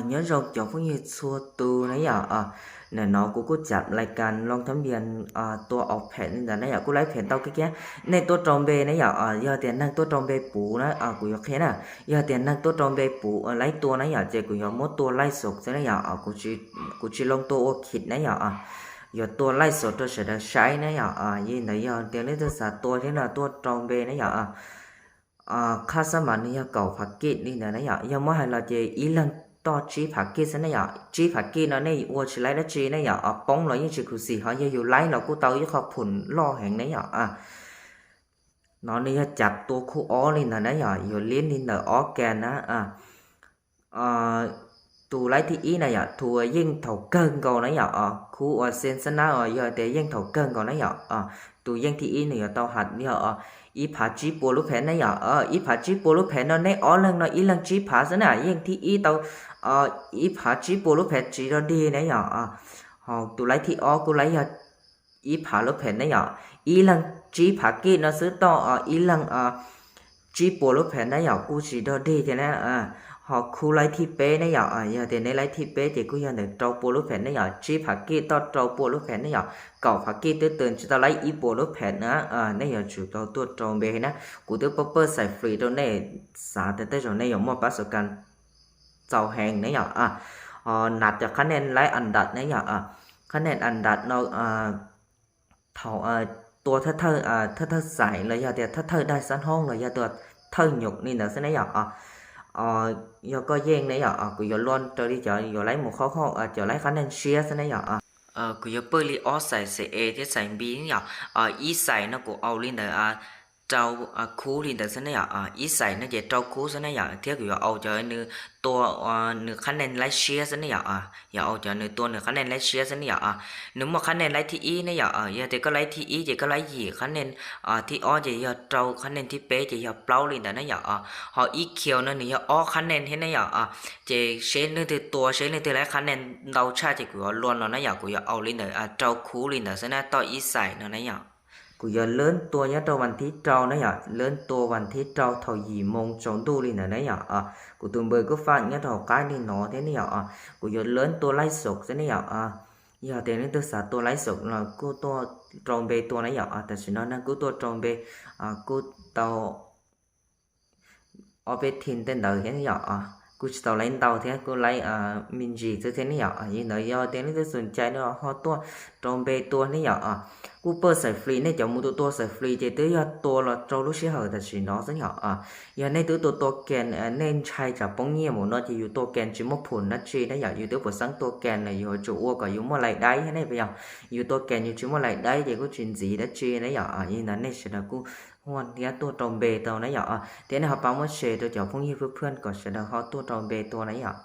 Nyob zoo cov phooj ywg txhua tus na yom. Nim no kuv kuj cam lais kas loo thab npias tua au phem li ntawd na yom, kuj laib phem ntau kiag kiag. Nej tuaj rau npe na yom, yog tias neeg tuaj rau npe puv na, kuv yuav qhia na, yog tias neeg tuaj rau npe puv laib tua na yom, ces kuv yuav muab tua laij xom xwb na yom, kuv tsis loo tua ua khim na yom. Yuav tua laij xom rau sawv daws saib na yom. Yog li ntawd yog tias leej twg xav tua thiab no tuaj rau npe na yom. Qhab xab mas nws yog kaum phav kij li ntawd na yom. Yog muab hais los ces ib leeg toj tsib phav kij xwb ne yom. Tsib phav kij no nej ua tsis laib dab tsi ne yom, poob los yeej tsis khuv xim, ho yog yus laib los kuj tau ib qho phum loj heev ne yom. No nws yog cav tua khub ob li ntawd na yom, yuav liab li ntawm ob kas na. Tus laib thib ib na yom, tus yeej thaum kawg nkaus na yom, khub uas xen xab nab os, yog tias yeej thaum kawg nkaus na yom. Tus yeej thib ib nws yuav tau has yog ib phav tsib puas lub phem ne yom. Ib phav tsib puas lub phem no nej ob leeg no ib leeg tsib phav xwb na, yeej thib ib tau ib phav tsib puas lub phem tsis dog dig na yom. Ho tus laib thib ob kuj laib yog ib phav lub phem ne yom, ib leeg tsib phav kij no xwb toj ib leeg tsib puas lub phem na yom, kuj tsis dog dig thiab na. Ho khub laib thib peb ne yom, yog tias nej laib thib peb ces kuj yog ntawm rau puas lub phem ne yom, tsib phav kij toj rau puas lub phem ne yom, kaum phav kij twb tws tsis tau laib ib puas lub phem na. Nej yuav tsum tau tuaj rau npe na, kuv twb pab pawj xais free rau nej, xav tias tej zaum nej yuav muaj pab xov kas txaus heev ne yom. Ho nab cov qhab nees laib an dam ne yom, qhab nees an dam no thaum tua thawj thawj xais los yog tias thawj thawj daig xab hoob los yog tua thawj nyuam li ntawd xwb ne yom. Yog koj yeej ne yom, kuv yuav luaj raws li cov yuav laib mus qhov hauj, cov laib qhab nees siab xwb ne yom. Kuv yuav pawj li ob xais xes es thiab xais nbi ne yom. Ib xais no kuv au li ntawd rau khub li ntawd xwb ne yom. Ib xais no ces rau khub xwb ne yom, thiab kuv yuav au cov nws tua nws qhab nees laib siab xwb ne yom. Yuav au cov nws tua nws qhab nees laib siab xwb ne yom. Nws muaj qhab nees laib thib ib ne yom, yog tias koj laib thib ib ces koj laib yim qhab nees, thib ob ces yog rau qhab nees, thib peb ces yog plaub li ntawd ne yom. Ho ib khiaus no nws yog ob qhab nees thiab ne yom. Ces seb leej twg tua seb leej twg laib qhab nees ntau tshaj ces kuv yuav luaj no na yom, kuv yuav au li ntawd rau khub li ntawd xwb na, toj ib xais no na yom. Kuv yuav lawb tua nyob rau vas thib rau na yom, lawb tua vas thib rau thaum yim moo tsaus ntuj li ntawd na yom. Kuv tus npawb kuj faj nyob rau hauv qab li no thiab ne yom. Kuv yuav lawb tua laij xom xwb ne yom. Yog tias leej twg xav tua laij xom los kuj tuaj rau npe tua na yom, tam sim no neeg kuj tuaj rau npe kuj tau ob peb thim tej ntawd thiab yom. Kuj tsis tau laib ntau thiab, kuj laib me ntsis xwb thiab ne yom. Yog li ntawd yog tias leej twg xom cai no ho tuaj rau npe tua ne yom. Kuj pawj xais free, nej cov mus tua tua xais free ces twb yog tua los rau lub sij hawm tam sim no xwb yom. Yog nej twb tua tua kas, nej ntshai tsam poob nyiaj mus no ces yus tua kas tsis muaj phum dab tsi na yom, yus twb puas xeeb tua kas los yus yuav tsum ua kom yus muaj lais daib thiab ne puas yog? Yus tua kas yus tsis muaj lais daib ces kuj tsis ntxiv dab tsi na yom. Yog li ntawd nej sawv daws kuj huaj thiab tuaj rau npe tau na yom. Thiab nej ho pab muab share rau cov phooj ywg phooj ywg kom sawv daws ho tuaj rau npe tua na yom.